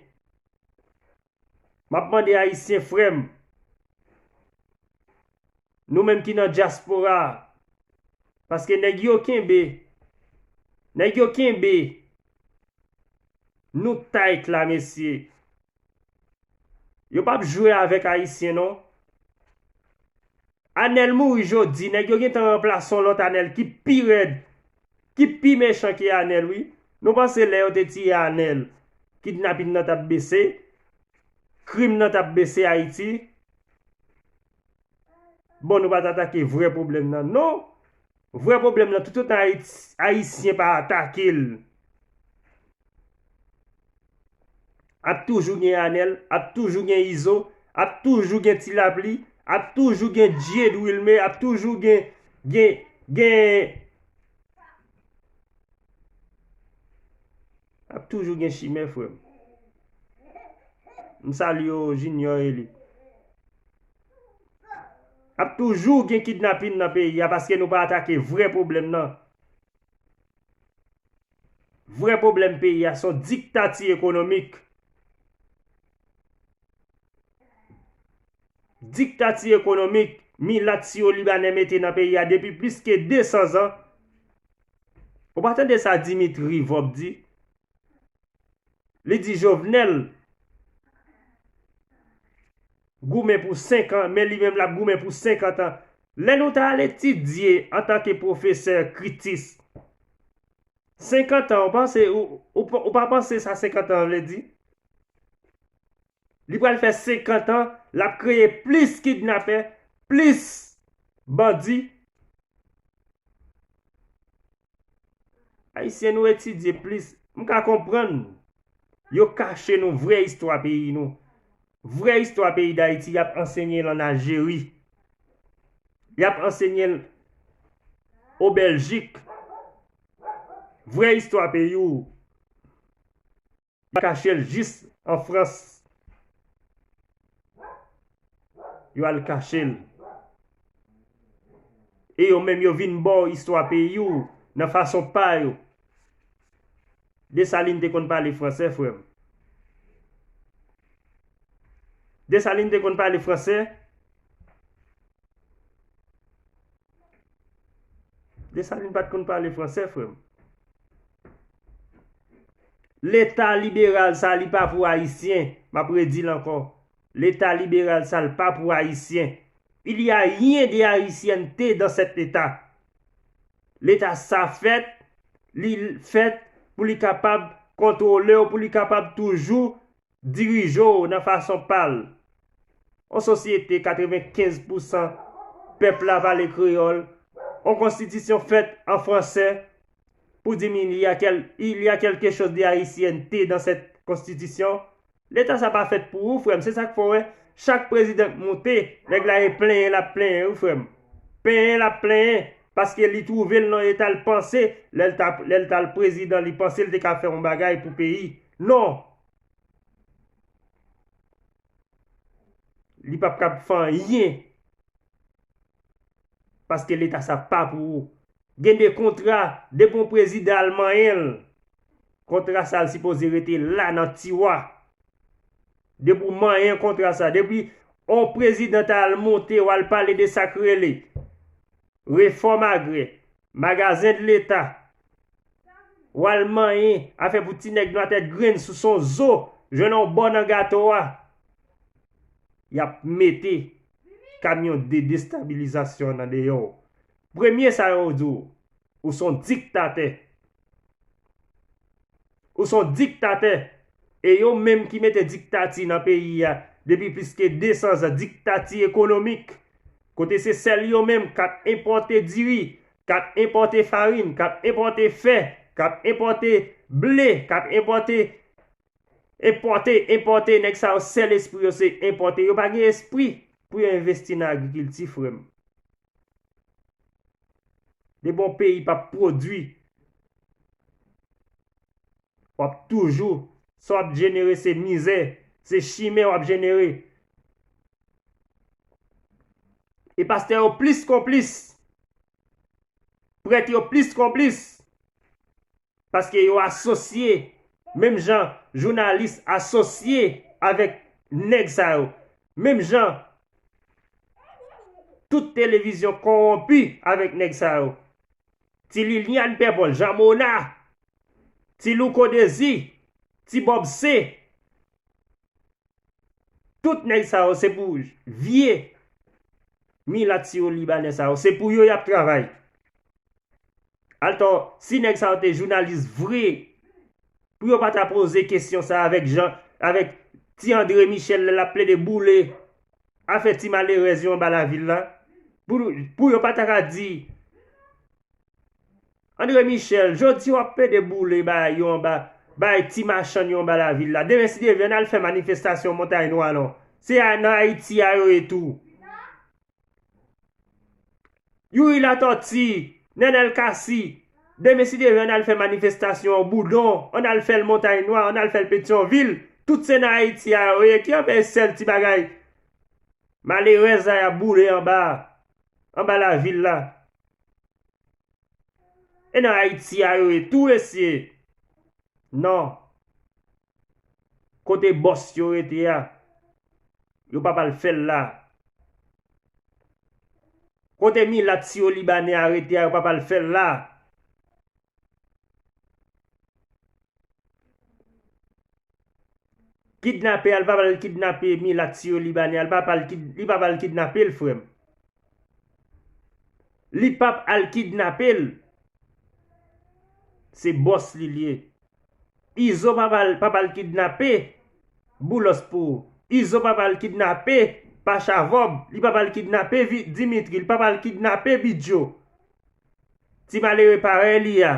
m ap mande Ayisyen frè m, nou menm ki nan dyaspora a, paske nèg yo kenbe, nèg yo kenbe nou tayt la, mesye. Yo p ap jwe avèk Ayisyen, non. Anèl mouri jodi, nèg yo gentan ranplase yon lòt Anèl ki pi rèd, ki pi mechan ke Anèl, wi. Nou panse lè yo te tiye Anèl, kidnapin nan t ap bese, krim nan t ap bese Ayiti? Bon, nou pa t atake vrè pwoblèm nan, non. Vrè pwoblèm nan, toutotan Ayit-, Ayisyen pa atake l, ap toujou gen Anèl, ap toujou gen Izo, ap toujou gen Ti Lapli, ap toujou gen Djed Wilme, ap toujou gen, gen, gen, ap toujou gen chimè, frè m. M salye w, Junior Eli. Ap toujou gen kidnapin nan peyi a paske nou pa atake vrè pwoblèm nan. Vrè pwoblèm peyi a se yon diktati ekonomik. Diktati ekonomik milat siwo libanè mete nan peyi a depi plis ke de san zan. Ou pa tande sa Dimitri Vorbe di? Li di Jovenel goumen pou senk an, men li menm l ap goumen pou senkant an. Lè nou ta al etidye antanke pwofesè kritis, senkant an, ou panse, ou, ou, ou pa panse sa senkant an vle di? Li pral fè senkant an, l ap kreye plis kidnapè, plis bandi. Ayisyen, nou etidye plis. M ka konprann. Yo kache nou vrè istwa peyi nou. Vrè istwa peyi Dayiti, y ap ansenye l ann Aljeri. Y ap ansenye l o Bèljik. Vrè istwa peyi w. Yo kache l jis an Frans. Yo al kache l. E yo menm yo vin ba w istwa peyi w nan fason pa yo. Desalin te konn pale fransè, frè m. Desalin te konn pale fransè? Desalin pa t konn pale fransè, frè m. Leta liberal sa, li pa pou Ayisyen. M ap redi l ankò. Leta liberal sa, l pa pou Ayisyen. Il y a rien de haïtienneté dans cet État. Leta sa fèt, li fèt pou li kapab kontwole w, pou li kapab toujou dirije w nan fason pa l. On sosyete, katrevenkenz pousan pèp la pale kreyòl. On konstitisyon fèt an fransè pou di, men il y a quel-, il y a quelque chose de haïtienneté dans cette constitution. Leta sa pa fèt pou ou, frè m. Se sa k fè w wè, chak prezidan k moute, nèg la e plenyen l ap plenyen, wi, frè m. Plenyen l ap plenyen, paske li twouve l nan eta l panse, lè l ta, lè l t al prezidan, li panse l te ka fè yon bagay pou peyi. Non! Li p ap kab fè anyen. Paske leta sa pa pou ou. Gen de kontra, depi yon prezidan al manyen l, kontra sa a sipoze rete la nan tiwa. Depi w manyen kontra sa, depi yon prezidan ta al monte, w al pale de sa k rele refòm agrè, magazen de leta, w al manyen afè pou ti nèg nwa tèt grenn sou son zo, jwenn yon bò nan gato a. Y ap mete kamyon de destabilizasyon nan deyò w. Premye sa yo di w, ou s on diktatè. Ou s on diktatè. E yo menm ki mete diktati nan peyi a depi plis ke de san zan, diktati ekonomik. Kote se sèl yo menm k ap enpòte diri, k ap enpòte farin, k ap enpòte fè, k ap enpòte ble, k ap enpòte, enpòte, enpòte. Nèg sa yo, sèl espri yo se enpòte. Yo pa gen espri pou yo envesti nan agrikilti, frè m. Depi yon peyi p ap pwodui, w ap toujou, sa w ap jenere se mizè, se chimè w ap jenere. E pastè yo plis konplis, prèt yo plis konplis. Paske yo asosye, menm jan jounalis asosye avèk nèg sa yo. Menm jan tout televizyon kowonpi avèk nèg sa yo. Ti Liliane Pèpòl, Jan Mona, Ti Louko Dezi, Ti Bòb Se. Tout nèg sa yo se pou vye milat siwo libanè sa yo, se pou yo y ap travay. Atò, si nèg sa yo te jounalis vre, pou yo pa ta poze kesyon sa avèk Jan, avèk Ti André Michel lè l ap plede boule afè ti malerèz yo anba lavil la, pou, pou yo pa ta ka di, André Michel, jodi w ap plede boule bay yo anba, bay ti machann yo anba lavil la. Demen si Dye vle, ann al fè manifestasyon Montay Nwa non. Se a, nan Ayiti a yo ye tou. Youri Latòti, Nènèl Kasi, demen si Dye vle, ann al fè manifestasyon Boudon, ann al fè l Montay Nwa, ann al fè l Petyonvil. Tout se nan Ayiti a yo ye. Ki anpèch sèl ti bagay malerèz la y ap boule anba, anba lavil la? E nan Ayiti a yo ye tou, mesye. Non. Kote bòs yo rete a, yo pa pral fè l la. Kote milat siwo libanè a rete a, yo pa pral fè l la. Kidnapè a, li pa pral kidnape milat siwo libanè a, li pa pral kid-, li pa pral kidnape l, frè m. Li p ap al kidnape l. Se bòs li l ye. Izo p ap al, p ap al kidnape Boulos pou ou. Izo p ap al kidnape Pacha Vòb, li p ap al kidnape Vi-, Dimitri, li p ap al kidnape Bidjo. Ti malere parèy li a.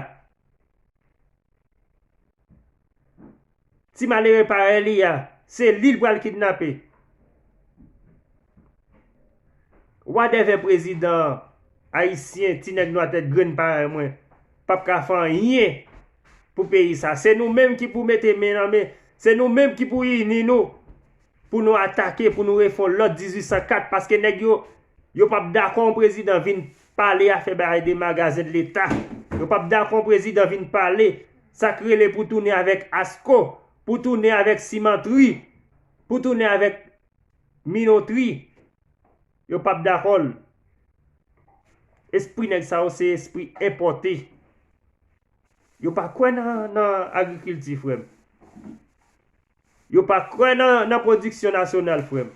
Ti malere parèy li a, se li l pral kidnape. Wadèvè prezidan ayisyen, ti nèg nwa tèt grenn parèy mwen, p ap ka fè anyen pou peyi sa. Se nou menm ki pou mete men nan men. Se nou menm ki pou ini nou, pou nou atake, pou nou refè yon lòt dizuit san kat, paske nèg yo, yo p ap dakò yon prezidan vin pale afè bagay de magazen de leta. Yo p ap dakò yon prezidan vin pale sa k rele pou tounen avèk asko, pou tounen avèk simantri, pou tounen avèk minotri, yo p ap dakò l. Espri nèg sa yo se espri enpòte. Yo pa kwè nan, nan agrikilti, frè m. Yo pa kwè nan, nan pwodiksyon nasyonal, frè m.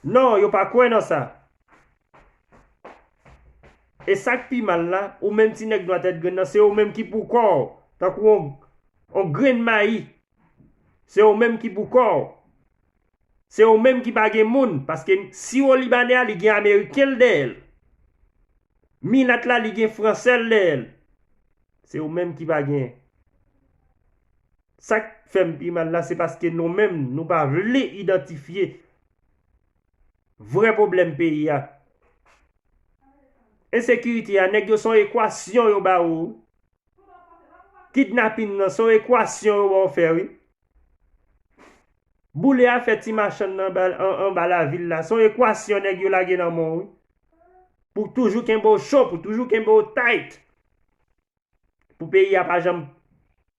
Non, yo pa kwè nan sa. E sa k pi mal la, ou menm ti nèg nwa tèt grenn nan, se ou menm ki pou kò w, tankou on, on grenn mayi. Se ou menm ki pou kò w. Se ou menm ki pa gen moun, paske siwo libanè a, li gen ameriken l dèyè l. Milat la, li gen fransè l dèyè l. Se ou menm ki pa gen. Sa k fè m pi mal la, se paske nou menm, nou pa vle idantifye vrè pwoblèm peyi a. Ensekirite a, nèg yo se yon ekwasyon yo ba ou. Kidnapin nan, se yon ekwasyon yo ba w fè, wi. Boule afè ti machann nan anba, an-, anba lavil la, se yon ekwasyon nèg yo lage nan men w, wi. Pou toujou kenbe w cho, pou toujou kenbe w tight. Pou peyi a pa janm,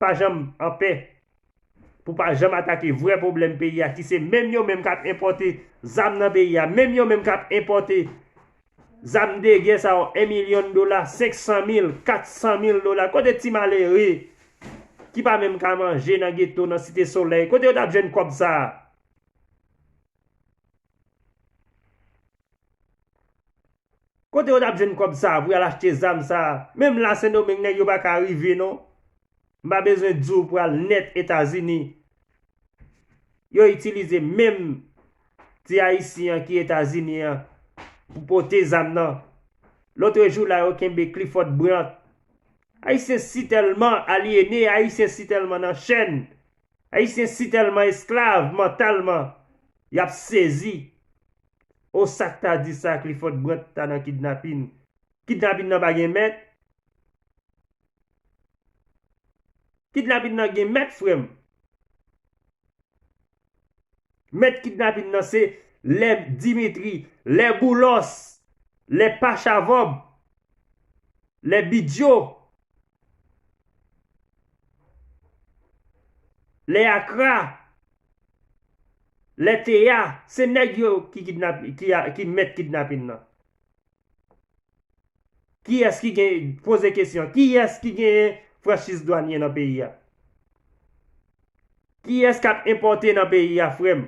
pa janm anpè. Pou pa janm atake vrè pwoblèm peyi a, ki se menm yo menm k ap enpòte zam nan peyi a, menm yo menm k ap enpòte zam de gè sa yo, en milyon dola, senk san mil, kat san mil dola. Kote ti malere ki pa menm ka manje nan geto, nan Site Solèy, kote yo t ap jwenn kòb sa a? Kote yo t ap jwenn kòb sa a pou y al achte zam sa a? Menm la Sendomeng, nèg yo pa ka rive, non. M pa bezwen di w pou al nèt Etazini. Yo itilize menm ti Ayisyen an ki Etazini an pou pote zam nan. Lòtrejou la, yo kenbe Clifford Brandt. Ayisyen si tèlman alyene, Ayisyen si tèlman nan chèn, Ayisyen si tèlman esklav mantalman, y ap sezi. O, sa k ta di sa, Clifford Brandt ta nan kidnapin. Kidnapin nan pa gen mèt? Kidnapin nan gen mèt, frè m. Mèt kidnapin nan se lè Dimitri, lè Boulos, lè Pachavòb, lè Bidjo, lè Akra, lè Teya. Se nèg yo ki kidnap-, ki a, ki mèt kidnapin nan. Kiyès ki gen, poze kesyon, kiyès ki genyen franchiz dwanye nan peyi a? Kiyès k ap enpòte nan peyi a, frè m?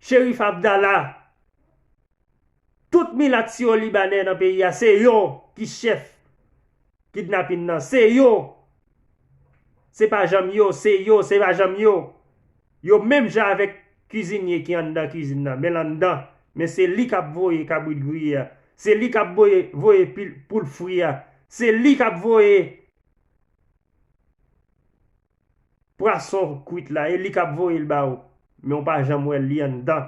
Cherif Abdallah, tout milat siwo libanè nan peyi a, se yo ki chèf kidnapin nan. Se yo. Se pa janm yo, se yo, se pa janm yo. Yo menm jan avèk kizinye ki anndan kizin nan, men l anndan. Men se li k ap voye kabrit griye a. Se li k ap voye, voye pil, poul fri a. Se li k ap voye pwason kwit la, e li k ap voye l ba ou. Men w pa janm wè l, li anndan.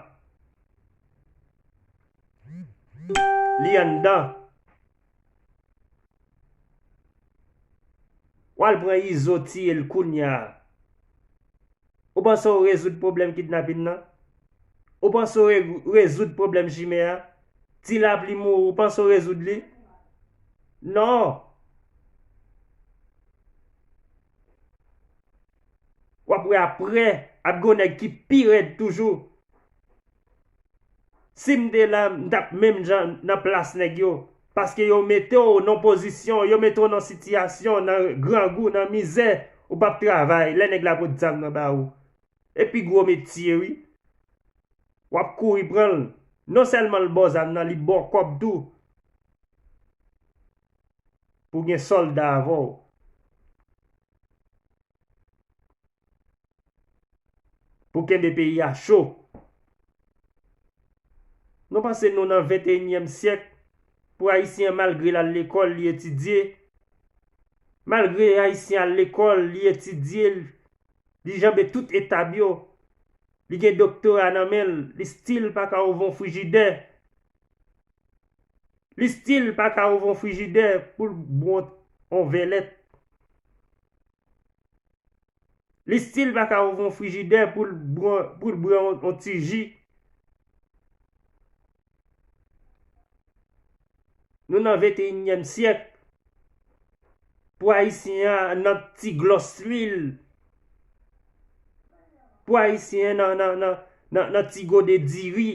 Li anndan. W al pran Izo, tiye l kounye a. Ou panse w rezoud pwoblèm kidnapin nan? Ou panse w re-, rezoud pwoblèm chimè a? Ti Lapli mouri, ou panse w rezoud li? Non. W ap wè aprè, ap gen yon nèg ki pi rèd toujou. Si m te la, m t ap menm jan nan plas nèg yo. Paske yo mete w nan pozisyon, yo mete w nan sitiyasyon, nan grangou, nan mizè, ou p ap travay, lè nèg la pot zam nan ba ou. E pi gwo metye, wi. W ap kouri pran l. Non sèlman l ba w zam nan, li ba w kòb tou. Pou gen sòlda avè w. Pou kenbe peyi a cho. Nou panse nou nan venteyinyèm syèk, pou Ayisyen an, malgre l al lekòl, li etidye, malgre Ayisyen al lekòl, li etidye, li janbe tout etap yo, li gen doktora nan men l, li still pa ka ouvè yon frijidè. Li still pa ka ouvè yon frijidè pou l bwè yon vè lèt. Li still pa ka ouvè yon frijidè pou l bwè, pou l bwè yon, yon ti ji. Nou nan venteyinyèm syèk. Pou Ayisyen an nan ti glòs lwil. Pou Ayisyen an nan, nan, nan, nan, nan ti gode diri.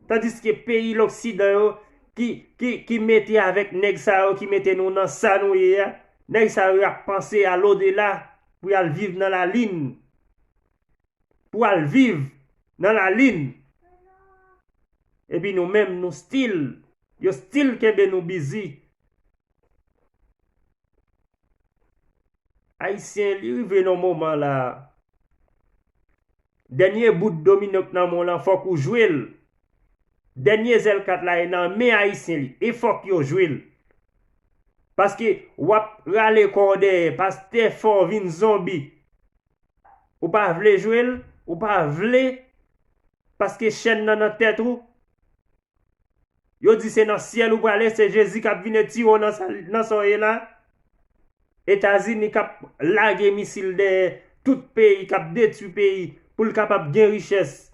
Tandiske peyi loksidan yo ki, ki, ki mete avèk nèg sa yo ki mete nou nan sa nou ye a, nèg sa yo ap panse a lodela pou y al viv nan lalin. Pou al viv nan lalin. Epi nou menm, nou still, yo still kenbe nou bizi. Ayisyen, li rive nan moman la. Dènye bout domino k nan men w lan, fòk ou jwe l. Dènye zèl kat la e nan men Ayisyen li. E fòk yo jwe l. Paske w ap rale kò w dèyè, pastè fè w vin zonbi. Ou pa vle jwe l, ou pa vle, paske chèn nan nan tèt ou. Yo di se nan syèl ou prale, se Jezi k ap vin etire w nan sa, nan sa w ye la. Etazini k ap lage misil dèyè tout peyi, k ap detwi peyi, pou l kapab gen richès.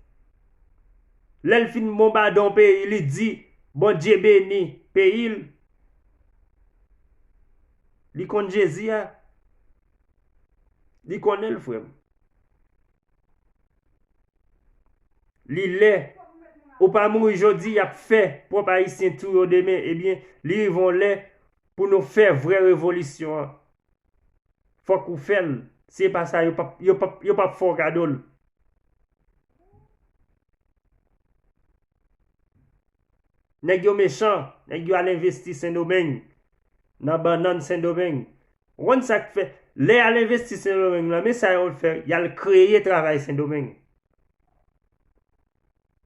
Lè l fin bonbade yon peyi, li di, Bondye beni peyi l. Li konn Jezi a. Li konnen l, frè m. Li lè. Ou pa mouri jodi, y ap fè pwòp Ayisyen tou yo demen. Ebyen, li rive yon lè pou nou fè vrè revolisyon an. Fòk ou fè l. Si e pa sa, yo p ap, yo p ap, yo p ap fè w kado l. Nèg yo mechan, nèg yo al envesti Sendomeng, nan bannann Sendomeng. Ou konn sa k fè? Lè y al envesti Sendomeng lan, men sa yo fè, y al kreye travay Sendomeng.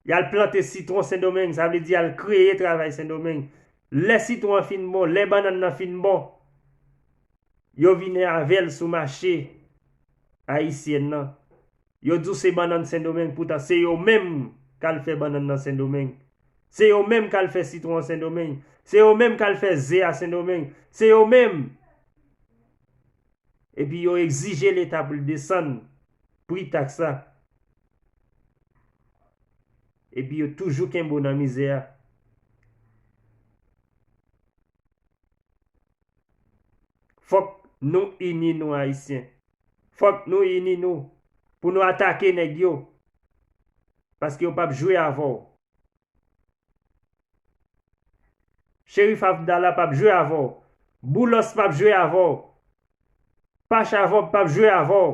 Y al plante sitwon Sendomeng, sa vle di y al kreye travay Sendomeng. Lè sitwon an fin bon, lè bannann nan fin bon, yo vini avè l sou mache ayisyen nan. Yo di w se bannann Sendomeng, poutan se yo menm k al fè bannann nan Sendomeng. Se yo menm k al fè sitwon an Sendomeng. Se yo menm k al fè ze a Sendomeng. Se yo menm. Epi yo egzije Leta pou l desann pri taks la. Epi yo toujou kenbe w nan mizè a. Fòk nou ini nou, Ayisyen. Fòk nou ini nou pou nou atake nèg yo. Paske yo p ap jwe avè w. Cherif Abdallah p ap jwe avè w. Boulos p ap jwe avè w. Pacha Vòb p ap jwe avè w.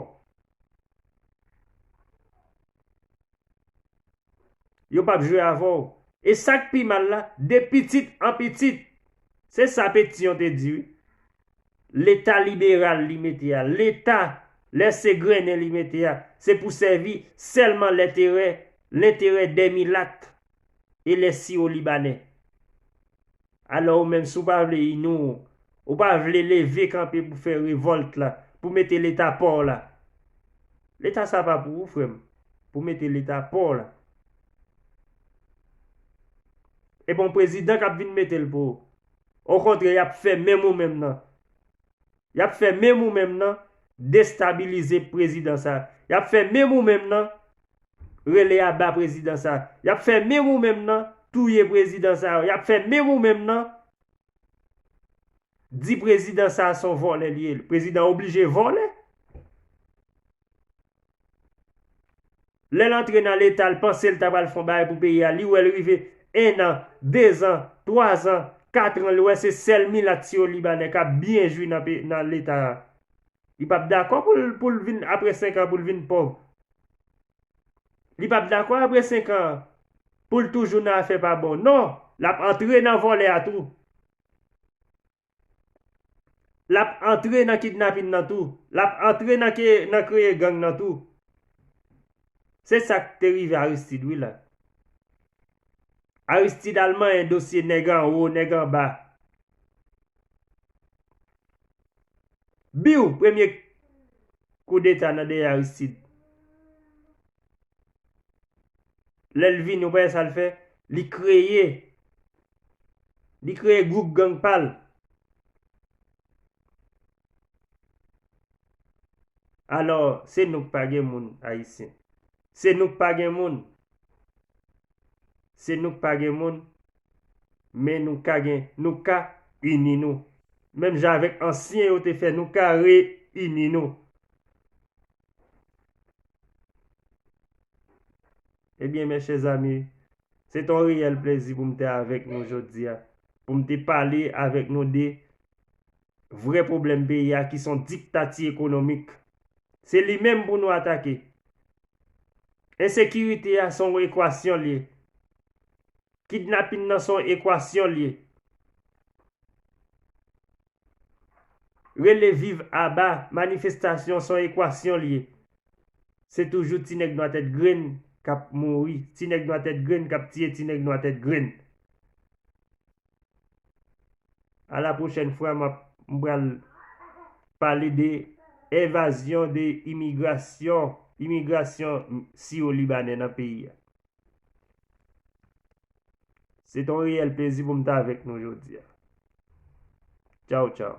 Yo p ap jwe avè w. E sa k pi mal la, de pitit an pitit. Se sa Petion te di, wi. Leta liberal li mete a, Leta lè se grennen li mete a, se pou sèvi sèlman lenterè, lenterè dè milat e lè siwo libanè. Alò ou menm, si w pa vle ini w, ou pa vle leve kanpe pou fè revòlt la, pou mete Leta pa w la. Leta sa pa pou ou, frè m, pou mete Leta pa w la. E pa yon prezidan k ap vin mete l pou ou. Okontrè, y ap fè menm ou menm nan. Y ap fè menm ou menm nan destabilize prezidan sa. Y ap fè menm ou menm nan rele aba prezidan sa. Y ap fè menm ou menm nan touye prezidan sa. Y ap fè menm ou menm nan di prezidan sa se yon vòlè li ye. Prezidan oblije vòlè. Lè l antre nan Leta, l panse l ta pral fè yon bagay pou peyi a, li wè l rive en an, de zan, twa zan, kat an, li wè se sèl milat siwo libanè k ap byen jwi nan pe-, nan Leta a. Li p ap dakò pou l, pou l vin, apre senk an, pou l vin pòv. Li p ap dakò apre senk an pou l toujou nan afè pa bon. Non, l ap antre nan vòlè a tou. L ap antre nan kidnapin nan tou. L ap antre nan ke-, nan kreye gang nan tou. Se sa k te rive Aristide, wi, la. Aristide al manyen dosye nèg anwo, nèg anba. Biw, premye koudeta nan dèyè Aristide. Lè l vini, ou pa wè sa l fè? Li kreye, li kreye gwoup gang pa l. Alò, se nou k pa gen moun, Ayisyen. Se nou k pa gen moun. Se nou k pa gen moun. Men nou ka gen, nou ka ini nou. Menm jan avèk ansyen yo te fè nou ka reyini nou. Ebyen, mes chers amis, se t on reyèl plezi pou m te avèk nou jodi a, pou m te pale avèk nou de vrè pwoblèm peyi a ki s on diktati ekonomik. Se li menm pou nou atake. Ensekirite a s on ekwasyon l ye. Kidnapin nan s on ekwasyon l ye. Rele viv aba, manifestasyon s on ekwasyon l ye. Se toujou ti nèg nwa tèt grenn k ap mouri, ti nèg nwa tèt grenn k ap tiye ti nèg nwa tèt grenn. A la pwochèn fwa, m ap, m pral pale de evazyon de imigrasyon, imigrasyon siwo libanè nan peyi a. Se t on reyèl plezi pou m t avèk nou jodi a. Tchaw, tchaw.